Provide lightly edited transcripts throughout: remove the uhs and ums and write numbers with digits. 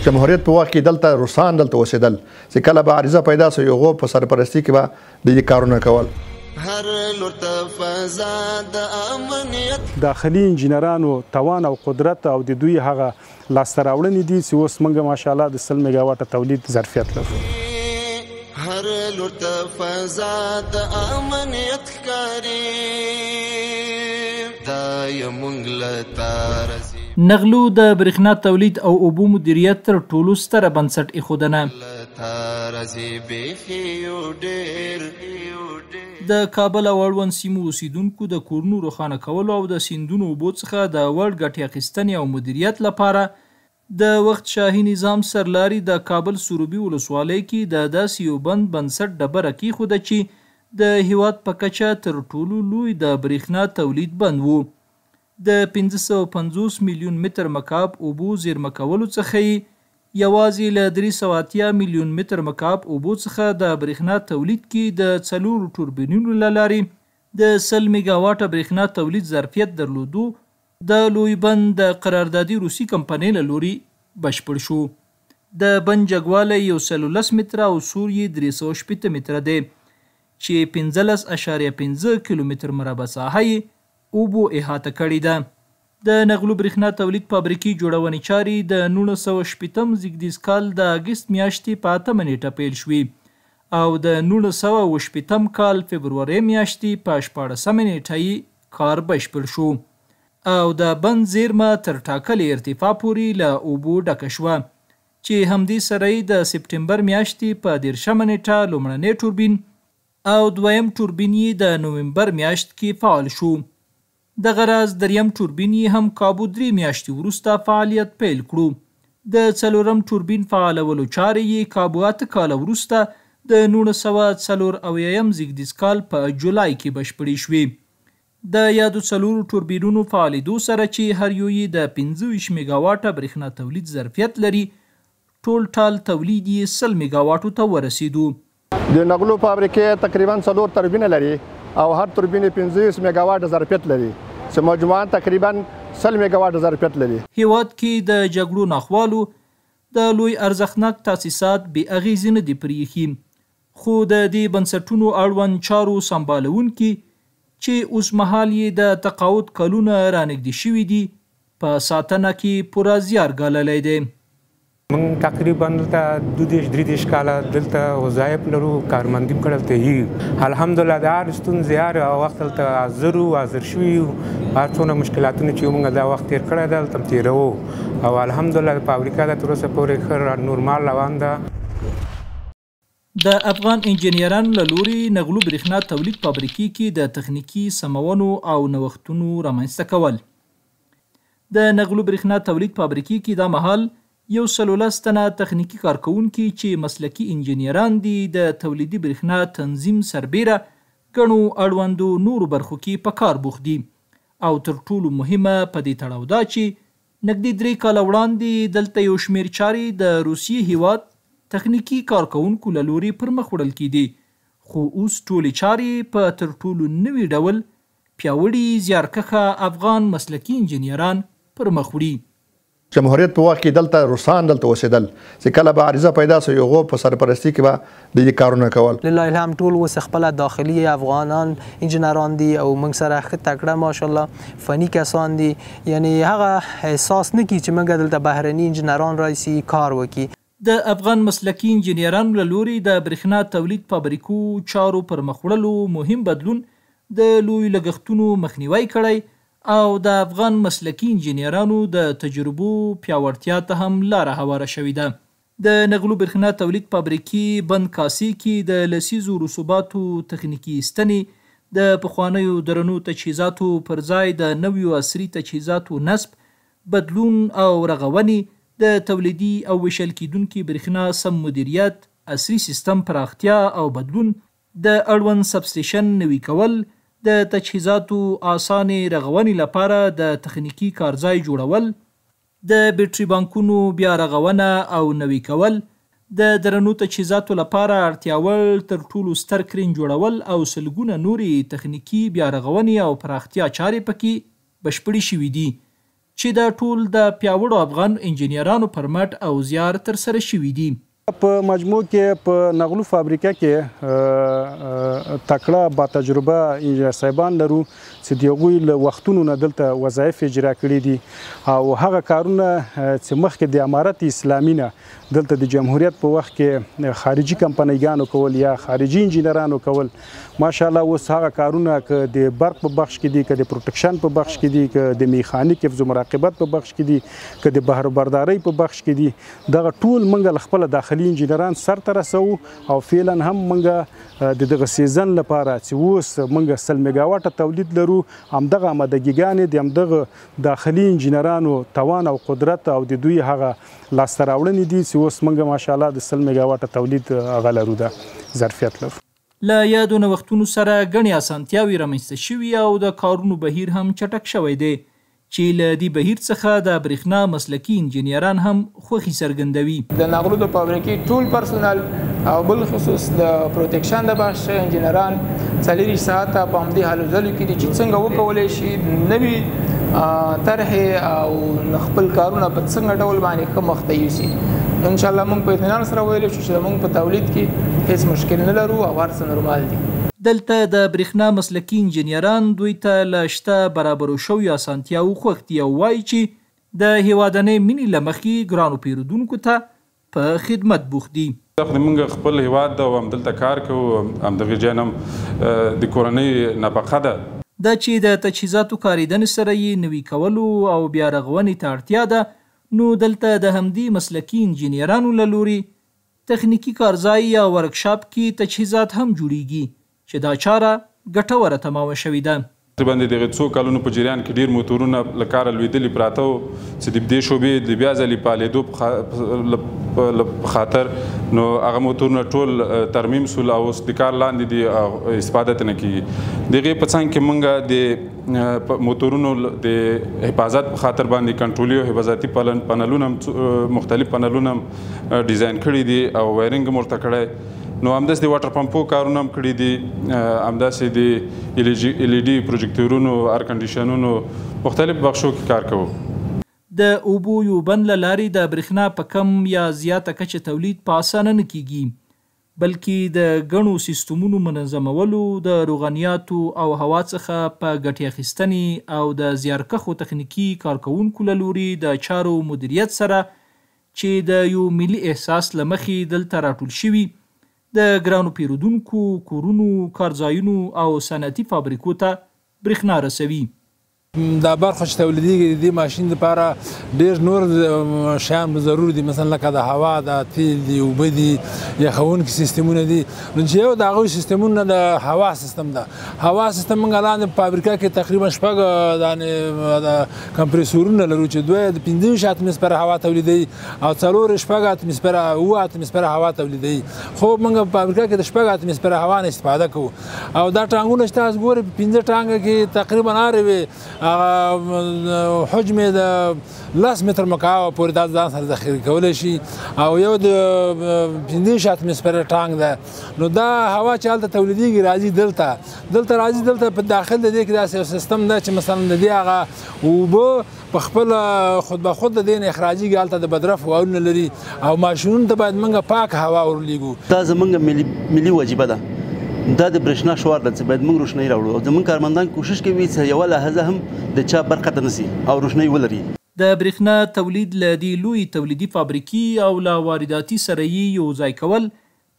جمهوریت په وخت کې دلته روسان دلته اوسېدل چې کله به عریضه پیدا سو یو په سرپرستی کې به د دې کارونه کول. هر لور ته فضا د امنیت. داخلي انجینرانو توان او قدرت او د دوی هغه لاسته راوړنې دي چې اوس موږ ماشاءالله د 100 میګاواټه تولید ظرفیت لرو. هر لور ته فضا د امنیت ښکاري. دا یې موږ له تارزي. نغلو د برېښنا تولید او اوبو مدیریت تر ټولو ستره بنسټ ایښودنه. د کابل او اړوند سیمو اوسیدونکو د کورونو روښانه کولو او د سیندونو اوبو څخه د وړ ګټې اخیستنې او مدیریت لپاره د وخت شاهي نظام سرلاري د کابل سروبي ولسوالۍ کې د داسې یو بند بنسټ ډبره کیښوده چې د هیواد په کچه تر ټولو لوی د برېښنا تولید بند و. د 550 میلیون متر مکعب اوبو زیرمه کولو څخه یې یوازې له 380 میلیون متر مکعب اوبو څخه د برېښنا تولید کې د 4 ټوربینونو له لارې د 100 میګاواټه برېښنا تولید ظرفیت درلودو د لوی بند د قراردادي روسي کمپنۍ له لوري بشپړ شو. د بند جګوالی 110 متره او سور یې 360 متره دی چې 15.5 کیلومتر مربع ساحه یې اوبو احاطه کړې ده. د نغلو برېښنا تولید فابریکې جوړونې چارې د 1960 زیږدیز کال د اګست میاشتې په 8 نیټه پیل شوې او د 1960 کال فبرورۍ میاشتې په 16 نیټه یې کار بشپړ شو او د بند زیرمه تر ټاکلې ارتفاع پورې له اوبو ډکه شوه چې همدې سره یې د سپټمبر میاشتې په 30 نیټه لومړنی ټوربین او دویم ټوربین یې د نومبر میاشت کې فعال شو. دغه راز دریم ټوربین یې هم کابو 3 میاشتې وروسته فعالیت پیل کړو. د څلورم ټوربین فعالولو چارې یې کابو 8 کاله وروسته د 1974 زیږدیز کال په جولای کې بشپړې شوې. د یادو 4 ټوربینونو فعالېدو سره چې هر یو یې د 25 میګاواټه برېښنا تولید ظرفیت لري، ټول ټال تولید یې 100 میګاواټو ته ورسېدو. د نغلو فابریکې تقریبا 4 توربینه لري او هر توربین یې 25 میګاواټ ظرفیت لري چې مجموعاً تقریباً 100 میګاواټ ظرفیت لري. هیواد کې د جګړو ناخوالو د لوی ارزښتناک تاسیسات بې اغېزې نه دي پرېښي، خو د دې بنسټونو اړوند چارو سمبالوونکي چې اوسمهال یې د تقاعد کلونه رانږدې شوي دي، په ساتنه کې پوره زیار ګاللی دی. موږ تقریبا دلته 32-33 کاله دلته وظایف لرو، کارمندي هم کړل ته یو. الحمدلله د هر ستونزې هر وخت دلته حاضر وو، حاضر شوي یو. هر څونه مشکلاتونه چې موږ دا وخت تېر کړی دی دلته هم تېروو او الحمدلله د فابریکه دا تر اوسه پورې ښه نورمال روان ده. د افغان انجنیرانو له لوري نغلو برېښنا تولید فابریکې کې د تخنیکي سمونو او نوښتونو رامنځته کول. د نغلو برېښنا تولید فابریکې کې دا مهال 110 تنه تخنیکي کارکوونکي چې مسلکي انجنیران دي د تولیدي برېښنا تنظیم سربېره ګڼو اړوندو نورو برخو کې په کار بوخت دي او تر ټولو مهمه په دې تړاو دا چې نږدې 3 کاله وړاندې دلته یو شمېر چارې د روسیې هیواد تخنیکي کارکوونکو له لوري پر مخ وړل کېدې، خو اوس ټولې چارې په تر ټولو نوي ډول پیاوړي زیارکښه افغان مسلکي انجنیران پر مخ وړي. جمهوریت په وخت کې دلته روسان دلته اوسېدل چې کله به عریضه پیدا سو یو په سرپرستی کې به د دې کارونه کول. لله الحمد ټول اوس خپله داخلي افغانان انجنیران دي او موږ سره ښه تکړه ماشاءالله فني کسان دي، یعنی هغه احساس نه کړي چې موږ دلته بهرني انجنیران راشي کار وکړي. د افغان مسلکي انجنیرانو له لوري د برېښنا تولید فابریکو چارو پر مخ وړلو مهم بدلون د لویو لګښتونو مخنیوی کړی او د افغان مسلکي انجنیرانو د تجربو پیاوړتیا ته هم لاره هواره شوې ده. د نغلو برېښنا تولید فابریکې بند کاسې کې د لسیزو رسوباتو تخنیکي ستنې، د پخوانیو درنو تجهیزاتو پر ځای د نویو عصري تجهیزاتو نصب، بدلون او رغونې، د تولیدي او ویشل کېدونکي برېښنا سم مدیریت، عصري سیستم پراختیا او بدلون، د اړوند سبسټیشن نوي کول، د تجهیزاتو اسانې رغونې لپاره د تخنیکي کارځای جوړول، د بیټري بانکونو بیا رغونه او نوي کول، د درنو تجهیزاتو لپاره اړتیا وړ تر ټولو ستر کرین جوړول او سلګونه نورې تخنیکي بیا رغونې او پراختیا چارې پکې بشپړې شوې دي، چې دا ټول د پیاوړو افغان انجنیرانو پر مټ او زیار ترسره شوي دي. په مجموع کې په نغلو فابریکه کې تکړه با تجربه انجنیر صاحبان لرو چې د هغوی له وختونو نه دلته وظایف اجرا کړي دي، او هغه کارونه چې مخکې د امارت اسلامي نه دلته د جمهوریت په وخت کې خارجي کمپنیګانو کول یا خارجي انجینرانو کول، ماشاءالله اوس هغه کارونه که د برق په بخش کې دي، که د protection په بخش کې دي، که د میخانیک حفظ و مراقبت په بخش کې دي، که د بهربردارۍ په بخش کې دي، دغه ټول موږ له خپله داخلي انجینران سرته رسوو. او فعلا هم موږ د دغه season لپاره چې اوس موږ 100 میګاواټه تولید لرو، همدغه آمادګیګانې د همدغه داخلي انجینرانو توان او قدرت او د دوی هغه لاسته راوړنې دي چې اوس موږ ماشاءالله د 100 میګاواټه تولید هغه لرو، ده ظرفیت لرو. له یادو نوښتونو سره ګڼې اسانتیاوې رامنځته شوي او د کارونو بهیر هم چټک شوی دی، چې له دې بهیر څخه د برېښنا مسلکي انجنیران هم خوښي څرګندوي. د نغلو د فابریکې ټول پرسونل او بالخصوص د protection د بخش انجنیران 24 ساعته په همدې هلو ځلو کې دي چې څنګه وکولی شي نوي طرحې او خپل کارونه په څنګه ډول باندې ښه مخته یوسي. ان شاء الله موږ په اطمینان سره ویلی شو چې موږ په تولید کې هیڅ مشکل نه لرو او هر څه نورمال دي. دلته د برېښنا مسلکي انجنیران دوی ته له شته برابرو شویو اسانتیاوو خوښ دي او وایي چې د هېوادنۍ مینې له مخې ګرانو پیرودونکو ته په خدمت بوخت دي. دا خو موږ خپل هېواد ده او همدلته کار کوو، همدغې ځای نه هم د کورنۍ نفقه ده. دا چې د تجهیزاتو کارېدنې سره یې نوي کولو او بیا رغونې ته اړتیا ده، نو دلته د همدې مسلکي انجنیرانو له لوري تخنیکي کارځای یا ورکشاپ کې تجهیزات هم جوړیږي، چې دا چاره ګټوره تمامه شوې ده. تقریباً د دغه څو کلونو په جریان کې ډېر موتورونه له کاره لوېدلي پراته وو چې د دې شعبې د بیا ځلې فعالېدو په خاطر نو هغه موتورونه ټول ترمیم سول او اوس د کار لاندې دي او استفاده ترې نه کېږي. د هغې په څنګ کې موږ د موتورونو د حفاظت په خاطر باندې کنټرولي او حفاظتي پنلونه هم مختلف پنلونه هم ډیزاین کړي دي او wiring هم ورته کړی. نو همداسې د water پمپو کارونه هم کړي دي، همداسې د ال ای ډي پروجیکتورونو، air کنډیشنونو مختلف بخشو کې کار کوو. د اوبو یو بند له لارې د برېښنا په کم یا زیاته کچه تولید په اسانه نه کیږي، بلکې د ګڼو سیستمونو منظمولو، د روغنیاتو او هوا څخه په ګټې اخیستنې او د زیارکښو تخنیکي کارکوونکو له لوري د چارو مدیریت سره چې د یو ملي احساس له مخې دلته راټول شوي، د ګرانو پیرودونکو کورونو، کارځایونو او صنعتي فابریکو ته برېښنا رسوي. دا برخه چې تولیدېږي د دې ماشین لپاره ډېر نور شیان ضرور دي، مثلا لکه د هوا ده، تیل دي، اوبه دي، یخوونکي سیستمونه دي. نو چې یو د هغوی سیستمونه د هوا سیستم ده. هوا سیستم موږ لاندې په فابریکه کې تقریبا 6 دانې کمپریسورونه لرو چې دوی د 25 اتمسفره هوا تولیدوي او 4 6 اتمسفره 7 اتمسفره هوا تولیدوي. خو موږ په فابریکه کې د 6 اتمسفره هوا نه استفاده کوو. او دا ټانګونه چې تاسو ګورئ په 5 ټانګه کې تقریبا هر یوې حجم یې د 10 متر مکعب پورې دا ځان سره ذخیره کولی شي، او یو د 25 اتمسفره ټانک ده. نو دا هوا چې هلته تولیدېږي راځي دلته، دلته راځي دلته په داخل د دې کې داسې یو سیستم ده چې مثلا د دې هغه اوبه په خپل خود به خود د دې نه اخراجېږي، هلته د بدرف والونه لري او ماشینونو ته باید موږ پاک هوا ورلېږو. دا زموږ ملي وجیبه ده، دا د برېښنا شعار ده چې باید موږ روښنایي راوړو، او زموږ کارمندان کوشش کوي چې یوه لحظه هم د چا برق قطع نه شي او روښنایي ولري. د برېښنا تولید له دې لویې تولیدي فابریکې او له وارداتي سره یې یو ځای کول،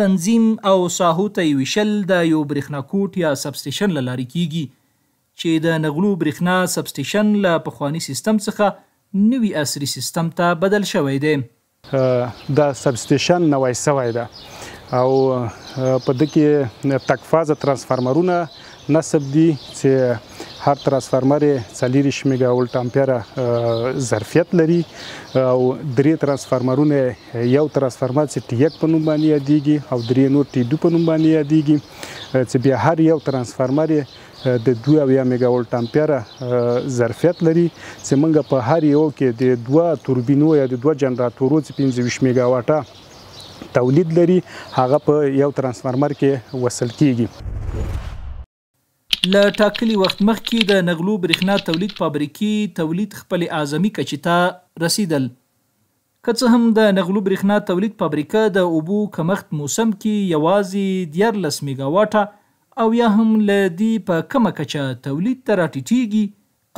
تنظیم او ساحو ته یې ویشل د یو برېښناکوټ یا substation له لارې کیږي، چې د نغلو برېښنا substation له پخواني سیستم څخه نوي عصري سیستم ته بدل شوی دی. دا substation نوی سوی ده او په ده کې تکفازه ترانسفارمرونه نصب دي چې هر ترانسفارمر یې 24 میګا ولټ امپیره ظرفیت لري، او 3 ترانسفارمرونه یو ترانسفارمر چې T 1 په نوم باندې یادېږي او 3 نور T 2 په نوم باندې یادېږي، چې بیا هر یو ترانسفارمر یې د 2 میګا ولټ امپیره ظرفیت لري، چې موږ په هر یو کې د 2 توربینو یا د 2 جنراتورو چې 25 میګاواټه تولید لري هغه په یو ترانسفارمر کې وصل کیږي. له ټاکلي وخت مخکې د نغلو برښنا تولید فابریکې تولید خپلې اعظمي کچې ته رسېدل. که څه هم د نغلو برښنا تولید فابریکه د اوبو کمښت موسم کې یوازې 13 میګاواټه او یا هم له دې په کمه کچه تولید ته راټیټېږي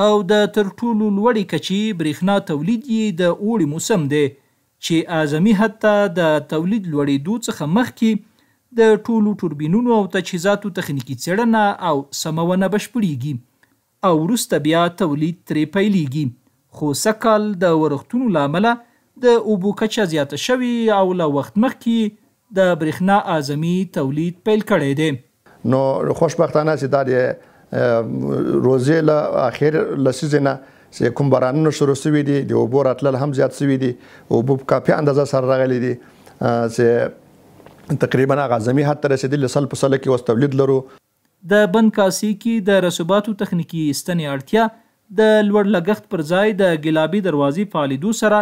او د تر ټولو لوړې کچې برښنا تولید یې د اوړي موسم دی چې اعظمي حد ته د تولید لوړېدو څخه مخکې د ټولو ټوربینونو او تجهیزاتو تخنیکي څېړنه او سمونه بشپړېږي او وروسته بیا تولید ترې پیلېږي، خو سږ کال د ورښتونو له امله د اوبو کچه زیاته شوې او له وخت مخکې یې د برښنا اعظمي تولید پیل کړی دی. نو خوشبختانه چې دا د روزې له اخر لسیزې نه چې کوم بارانونه شروع شوي دي، د اوبو راتلل هم زیات شوي دي، اوبه په کافي اندازه سره راغلي دي چې تقریبا هغه اعظمي حد ته رسېدلي، 100 په سلو کې اوس تولید لرو. د بند کاسې کې د رسوباتو تخنیکي ایستنې اړتیا د لوړ لګښت پر ځای د ګلابي دروازې فعالېدو سره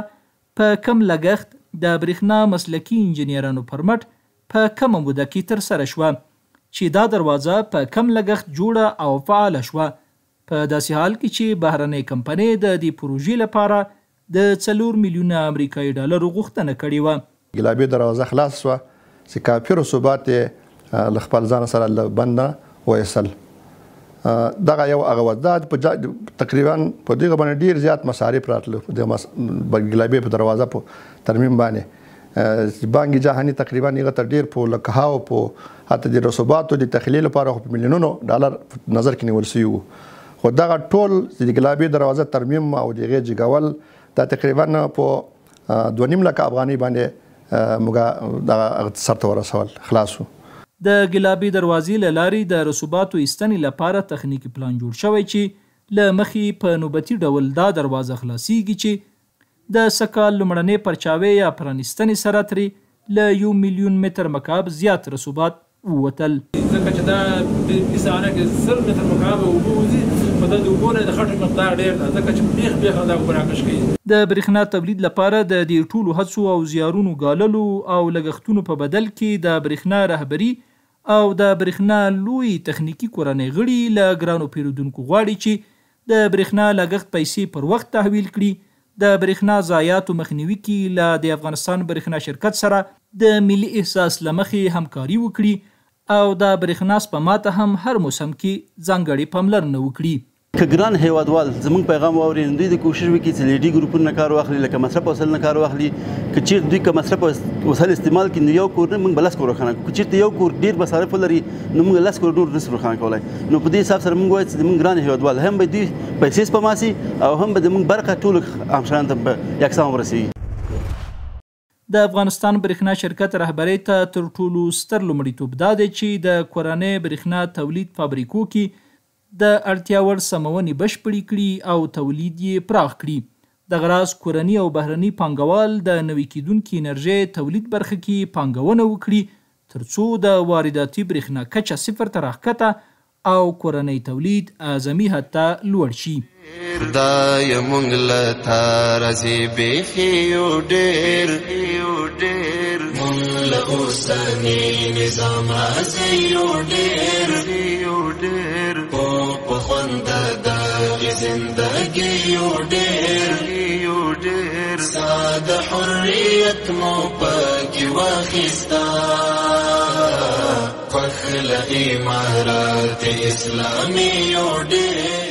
په کم لګښت د برښنا مسلکي انجنیرانو پر مټ په کمه موده کې ترسره شوه چې دا دروازه په کم لګښت جوړه او فعاله شوه، په داسې حال کې چې بهرنۍ کمپنۍ د دې پروژې لپاره د 4 میلیونه امریکایي ډالرو غوښتنه کړې وه. ګلابي دروازه خلاصه شوه چې کافي رسوبات یې له خپل ځان سره له بند نه وایستل. دغه یو هغه وه، دا تقریبا په دغه باندې ډېر زیات مصارف راتلو، د ګلابي په دروازه په ترمیم باندې. بانک جهاني تقریبا هغه ته ډېر په لکهاو په حتی د رسوباتو د تخلیې لپاره خو په میلیونونو ډالر نظر کې نیول شوي وو، خو دغه ټول د ګلابي دروازه ترمیم او د هغې جګول دا تقریبا په 2.5 لکه افغانۍ باندې موږ دغه سرته ورسول، خلاص شو. د ګلابي دروازې له لارې د رسوباتو ایستنې لپاره تخنیکي پلان جوړ شوی چې له مخې په نوبتي ډول دا دروازه خلاصیږي چې د سږکال لومړنۍ پرچاوې یا پرانیستنې سره ترې له 1 میلیون متر مکعب زیات رسوبات ووتل. ځکه چې دا په ثانیه کې 100 متر مکعب اوبه وځي، خو دا د اوبو نه د خټو مقدار ډېر ده، ځکه چې بیخ بیخ نه دا اوبه راکش کوي. د برښنا تولید لپاره د دې ټولو هڅو او زیارونو ګاللو او لګښتونو په بدل کې د برښنا رهبري او د برښنا لوی تخنیکي کورنۍ غړي له ګرانو پیرودونکو غواړي چې د برښنا لګښت پیسې پر وخت تحویل کړي، د برښنا ضایعاتو مخنیوي کې له د افغانستان برښنا شرکت سره د ملي احساس له مخې همکاري وکړي او د برښنا سپما ته هم هر موسم کې ځانګړې پاملرنه وکړي. که ګران هیوادوال زموږ پیغام واوري، نو دوی د کوشش وکړي چې لیډي ګروپونو نه کار واخلي، لکه مصرف وسایل نه کار واخلي. که چیرته دوی که مصرف وسایل استعمال کړي، نو یو کور نه موږ به 10 کور روښانه کړو. که چیرته یو کور ډېر مصارف ولري، نو موږ 10 کور نور نشو روښانه کولی. نو په دې حساب سره موږ وایو چې زموږ ګران هیوادوال هم به دوی پیسې سپما سي او هم به زموږ برخه ټولو همشرانو ته به یکسان ورسېږي. د افغانستان برښنا شرکت رهبرۍ ته تر ټولو ستر لومړیتوب دا دی چې د کورنۍ برښنا تولید فابریکو کې د اړتیا وړ سمونې بشپړې کړي او تولید یې پراخ کړي. دغه راز کورني او بهرني پانګوال د نوي کېدونکي انرژۍ تولید برخه کې پانګونه وکړي ترڅو د وارداتي برښنا کچه صفر ته راښکته او کورنۍ تولید اعظمي حد ته لوړ شي. دا یې مونږ له تا راځي بیخي یو ډېر، مونږ له اوسني نظام راځي یو ډېر، په خوند دغې زندګي یو ډېر، ساده حریت مو پکې واخیسته، خوښ له امارت اسلامي یو ډېر.